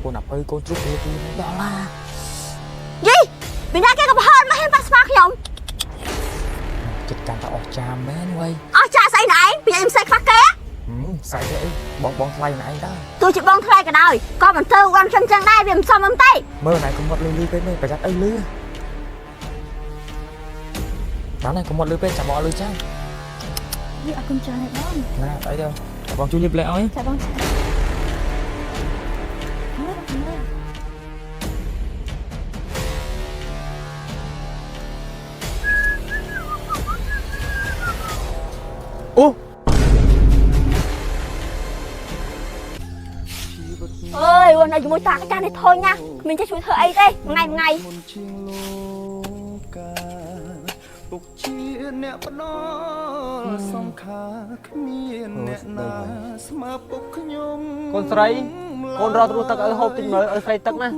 ពូនអាពៅកូនជ្រូកវាពី ដុល្លារយីពីណាគេក៏ប្រហែលមកហ៊ានប៉ះស្មាខ្ញុំ ចិត្តកាន់តែអស់ចាមែនវ៉ៃ អស់ចាស្អីណែឯងពីឯងមិនសូវខ្វះគេ ស្អីទៅអីបងបងថ្លៃណែឯងដែរ ទោះជាបងថ្លៃក៏ដោយក៏មិនទៅបានខ្ញុំចឹងដែរវាមិនសមមិនទេ មើលណែកុំត់លឺលឺពេកមើលប្រយ័ត្នអីលឺដល់ណែកុំត់លឺពេកចាំបងលឺចាំ យីអរគុណច្រើនណាស់បង ណាអីទៅបងជួយលាបលែឲ្យ ចាបងចា អូ អើយនៅជាមួយតាកានេះធុញណាស់គ្មានចេះជួយធ្វើអីទេថ្ងៃថ្ងៃ មុនជាងលោកាពុកជាអ្នកផ្ដល់សំខាគ្មានអ្នកណាស្មើពុកខ្ញុំ កូនស្រីកូនរត់រស់ទឹកឲ្យហូបតិចមើលឲ្យស្រីទឹកណា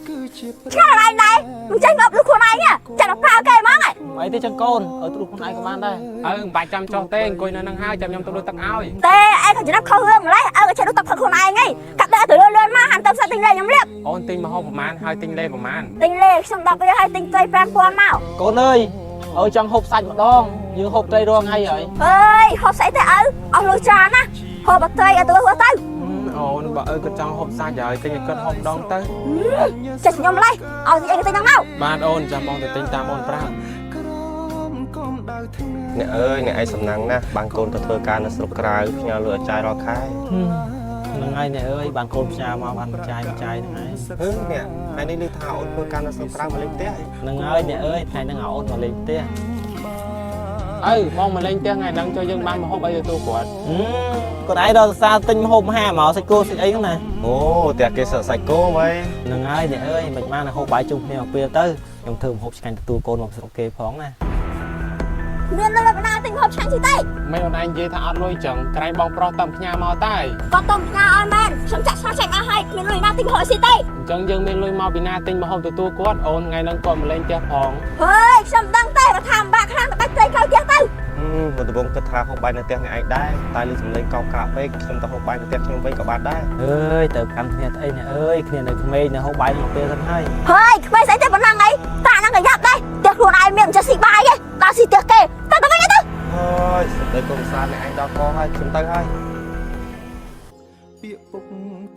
គឺជា ឆ្ងាយឯងដែរមិនចេះមកលុះខ្លួនឯងចាត់ដល់ប្រើគេហ្មង មិនអីទេចឹងកូនឲ្យទ្រុះខ្លួនឯងក៏បានដែរ អើមិនបាច់ចាំចុះទេអង្គុយនៅនឹងហើយចាំខ្ញុំទៅលុះទឹកឲ្យ ទេឯងក៏ចំណាប់ខុសរឿងម្លេះឪក៏ចេះលុះទឹកផឹកខ្លួនឯងហីកាប់ដើរទៅលឿនលឿនមកហាន់ទៅផ្សារទិញលេខ្ញុំរៀប អូនទិញមកហូបប្រហែលហើយទិញលេប្រហែល ទិញលេខ្ញុំដល់ពេលហើយទិញត្រី5000មក កូនអើយឲ្យចង់ហូបសាច់ម្ដងយើងហូបត្រីរាល់ថ្ងៃហើយ អើយហូបស្អីទេឪអស់លុយច្រើនណាស់ហូបត្រីឲ្យទៅហូបទៅ អូនបើឪគាត់ចង់ហូបសាច់ហើយទិញឲ្យគាត់ហូបម្ដងទៅ ចេះខ្ញុំម្លេះឲ្យអីក៏ទិញហ្នឹងមក បាទអូនចាំបងទៅទិញតាមអូនប្រាប់ ក្រមកុំដៅថ្ងៃ អ្នកអើយអ្នកឯងសំណាងណាស់បានកូនទៅធ្វើការនៅស្រុកក្រៅផ្ញើលុយឲ្យចាយរាល់ខែ ហ្នឹងហើយអ្នកអើយបានកូនផ្ញើមកបានចាយចាយហ្នឹងហើយ ហឺអ្នកថ្ងៃនេះឮថាអូនធ្វើការនៅស្រុកក្រៅមកលេងផ្ទះ ហ្នឹងហើយអ្នកអើយថ្ងៃហ្នឹងឲ្យអូនមកលេងផ្ទះ ឪបងមកលេងផ្ទះថ្ងៃហ្នឹងចូលយើងបានមកហូបអីទទួលគាត់ កូនឯងដល់សារទិញហូបហាមកសាច់គោសាច់អីហ្នឹងណា អូផ្ទះគេសក់សាច់គោវ៉ៃ ហ្នឹងហើយអ្នកអើយមិនបានហូបបាយជុំគ្នាមកពេលទៅខ្ញុំធ្វើម្ហូបឆ្ងាញ់ទទួលកូនមកស្រុកគេផងណា មានលុយបណ្ណាទិញហូបឆ្ងាញ់ស៊ីទេ មិនអូនឯងនិយាយថាអត់លុយចឹងក្រែងបងប្រុសតាមផ្ញើមកតែ គាត់ទៅផ្ញើឲ្យមែនខ្ញុំចាក់ឆ្លោះចាញ់អស់ហើយគ្មានលុយណាទិញហូបស៊ីទេ អញ្ចឹងយើងមានលុយមកពីណាទិញមកហូបទទួលគាត់អូនថ្ងៃហ្នឹងគាត់មកលេងផ្ទះផង ហើយខ្ញុំដឹងទេបើថាបាក់ខ្លាំងទៅបាច់ត្រីក្រោយផ្ទះទៅ មកដំបងគិតថាហូបបាយនៅផ្ទះអ្នកឯងដែរតែឮសំឡេងកោកកាពេកខ្ញុំទៅហូបបាយនៅផ្ទះខ្ញុំវិញក៏បានដែរ អើយទៅកាន់គ្នាទៅអីអ្នកអើយគ្នានៅក្មេងនៅហូបបាយមកពេលសិនហើយ ហើយក្មេងស្អីទេប៉ុណ្ណឹងអីតាហ្នឹងក៏យ៉ាប់ដែរផ្ទះខ្លួនឯងមានមិនចេះស៊ីបាយទេដល់ស៊ីផ្ទះគេទៅទៅវិញទៅ អើយសម្ដីកូនសាអ្នកឯងដល់កហើយខ្ញុំទៅហើយ ពាក្យពុក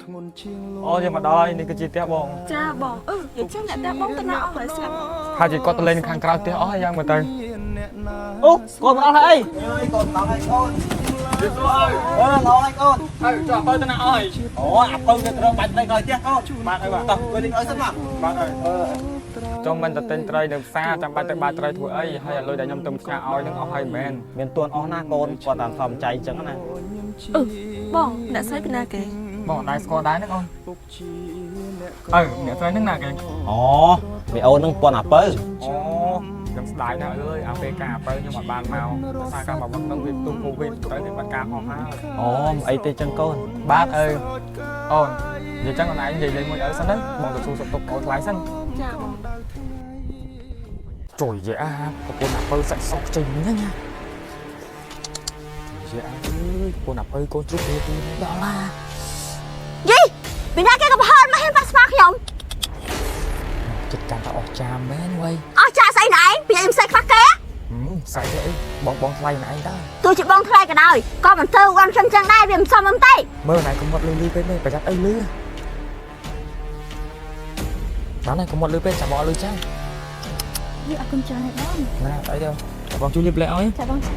ធ្ងន់ជាងលោ អូយើងមកដល់ហើយនេះគឺជាផ្ទះបង ចាបងអឺនិយាយចឹងអ្នកតែបងទៅណាអស់ហើយស្រាប់ ហើយជាគាត់ទៅលេងខាងក្រៅផ្ទះអស់ហើយយ៉ាងមើលទៅ មានអ្នកណា អូកូនមកដល់ហើយអីអើយកូនដល់ហើយកូនអឺដល់ហើយកូន ហើយចុះអាពៅទៅណាអស់ហើយ អូអាពៅវាត្រូវបាច់ត្រីក្រោយផ្ទះកូន បាទហើយបាទ តោះទៅលេងឲ្យសិនមក បាទហើយចង់មិនទៅទិញត្រីនៅផ្សារចាំបាច់ទៅបាត្រីធ្វើអីហើយអាលុយដែលខ្ញុំទៅផ្ញើឲ្យហ្នឹងអស់ហើយមែន មានទួនអស់ណាកូនគាត់តាមសំចៃអញ្ចឹងណា អឺបងអ្នកស្រីពីណាគេ បងអត់ដែរស្គាល់ដែរហ្នឹងអូន ពុកជាអ្នក អើអ្នកស្រីហ្នឹងណាគេ អូមីអូននឹងពន់អាពៅ អូខ្ញុំស្ដាយណាស់អើយអាពេលការអាពៅខ្ញុំអត់បានមកដោយសារការមកវឹកហ្នឹងវាផ្ទុះកូវីដទៅវាបាត់ការហោះហើយ អូមិនអីទេចឹងកូន បាទអើអូននិយាយចឹងអូនឯងនិយាយលេងមួយឪសិនទៅបងទៅសួរសុខទុក្ខអូនថ្លៃសិន ចាបង ជួយយាអាប្រពន្ធអាពៅសាច់សក់ចេញហ្នឹងណាជួយយាអើយប្រពន្ធអាពៅកូនជ្រូកវាពី ដុល្លារយីពីណាគេក៏ប្រហែលមកហ៊ានប៉ះស្មាខ្ញុំ ចិត្តកាន់តែអស់ចាមែនវ៉ៃ អស់ចាស្អីណែឯងពីឯងមិនសូវខ្វះគេ ស្អីទៅអីបងបងថ្លៃណែឯងដែរ ទោះជាបងថ្លៃក៏ដោយក៏មិនទៅបានខ្ញុំចឹងដែរវាមិនសមមិនទេ មើលណែកុំត់លឺលឺពេកមើលប្រយ័ត្នអីលឺដល់ណែកុំត់លឺពេកចាំបងលឺចាំ យីអរគុណច្រើនណាស់បង ណាអីទៅបងជួយលាបលែឲ្យ ចាបងចា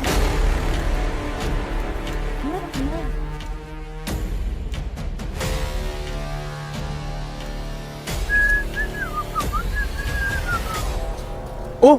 អូ